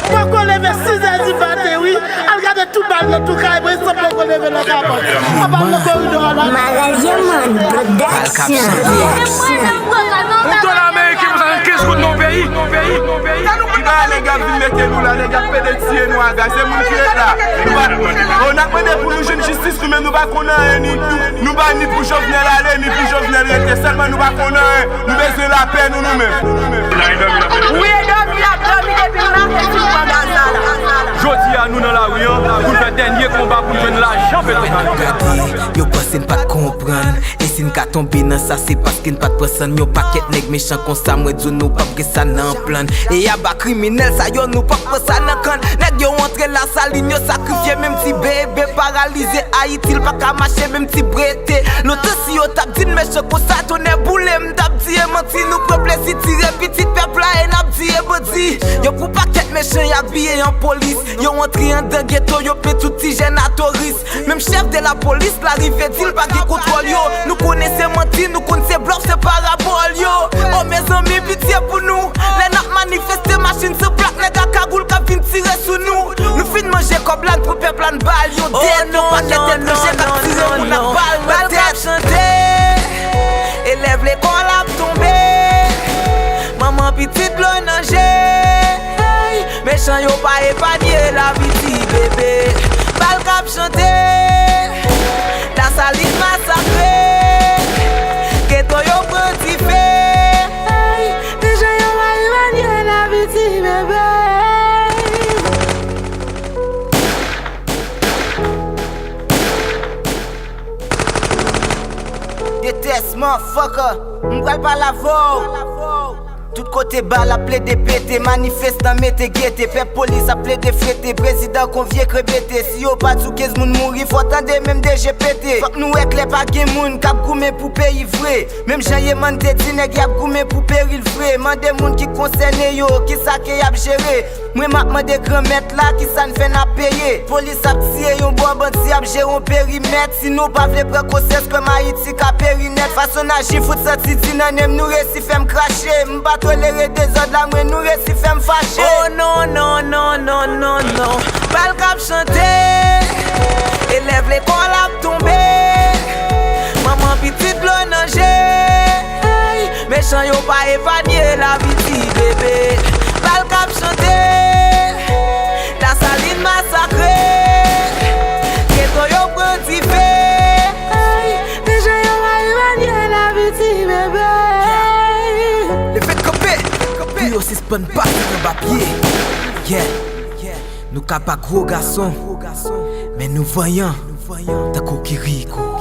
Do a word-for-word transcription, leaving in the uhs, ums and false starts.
Poko leve sizè di maten, wi. Al gade tout bal nan tou kay mwen, san poko leve nan kabann. An bal nan koridò a la. Malazyaman Production. Yon dola ameriken pou sa kenz goud nan peyi. Ki bagay nèg y ap vin mete nou la, nèg y ap pede tiye nou a gaz, se moun ki ret la. Nou pa, oh, n ap mande pou nou jwenn jistis nou menm, nou pa konn anyen, ni, nou, nou pa ni pou Jovenel ale, ni pou Jovenel rete, sèlman nou pa konn anyen, nou bezwen lapè nou, nou menm. Wi, e dòmi n ap dòmi depi maten sou banda sa la. Jodi a, nou nan lari an, pou n fè dènye konba, pou n jwenn lajan Petwokaribe. Gade, yo panse n pa t konprann. E si n ka tonbe nan sa, se paske n pa t pran san n. Yon pakèt nèg mechan konsa, mwen di w, nou p ap gen sa nan plan n. E aba kriminèl sa yo, nou p ap pran sa nan kann. Nèg yo antre Lasalin, yo sakrifye menm ti bebe paralize Ayiti, l pa ka mache menm ti brete. Lontan si yo t ap di n mechan konsa, tonnè boule m, t ap di e manti, nou pran plezi tire pitit pèp la e n ap di e bandi. Yo pou pakèt mechan y abiye an polis, yo antre anndan geto, yo plen tout ti jèn a touris. Menm chèf de la polis la rive di l pa gen kontwòl yo. Nou konnen se manti, nou konn se blòf, se parabòl yo. O mezanmi, pitye pou nou. Lè n ap manifeste, machin san plak, nèg a kagoul k ap vin tire sou nou. Nou fin manje kòb la, n pran pèp la, n ba l yon dèt. Yon pakèt etranje k ap tire moun ak bal nan tèt. Bal k ap chante, elèv lekòl ap tonbe. Manman pitit dlo nan je. Hey, mechan yo pa epanye lavi ti bebe. Bal k ap chante, Lasalin masakre, geto yo pran dife. Hey, mechan yo pa epanye lavi ti bebe. Detès, motherfucker, m pral pale avè w. Tout kote bal ap plede pete, manifestan mete gete, pèp polis ap plede frete, prezidan kon vye krebete. Si yo pa di w kenz moun mouri, fò tande menm D G pete. Fòk nou wè klè, pa gen moun k ap goumen pou peyi vre. Menm jan Yeman te di nèg y ap goumen pou peril vre. Mande moun ki konsène yo, kisa ke y ap jere. Mwen m ap mande Granmèt la, kisa n fè n ap peye? Polis ap tiye yon bò, bandi ap jere yon perimèt. Si nou pa vle pran konsyans, kòm Ayiti ka peri nèt. Fason n aji fout santi di nan nen m, nou resi fè m krache. M pa tolere dezòd la, mwen nou resi fè m fache. Oh non, non, non, non, non, non. Bal k ap chante, elèv lekòl ap tonbe. Manman pitit dlo nan je. Hey, mechan yo pa epanye lavi ti bebe. Bal k ap chante, Lasalin masakre, geto yo pran dife. Hey, mechan yo pa epanye lavi ti bebe. Leve kanpe, pou yo sispann pase anba pye. Yeah. Nou ka pa gwo gason, men nou vanyan, tankou Kirikou.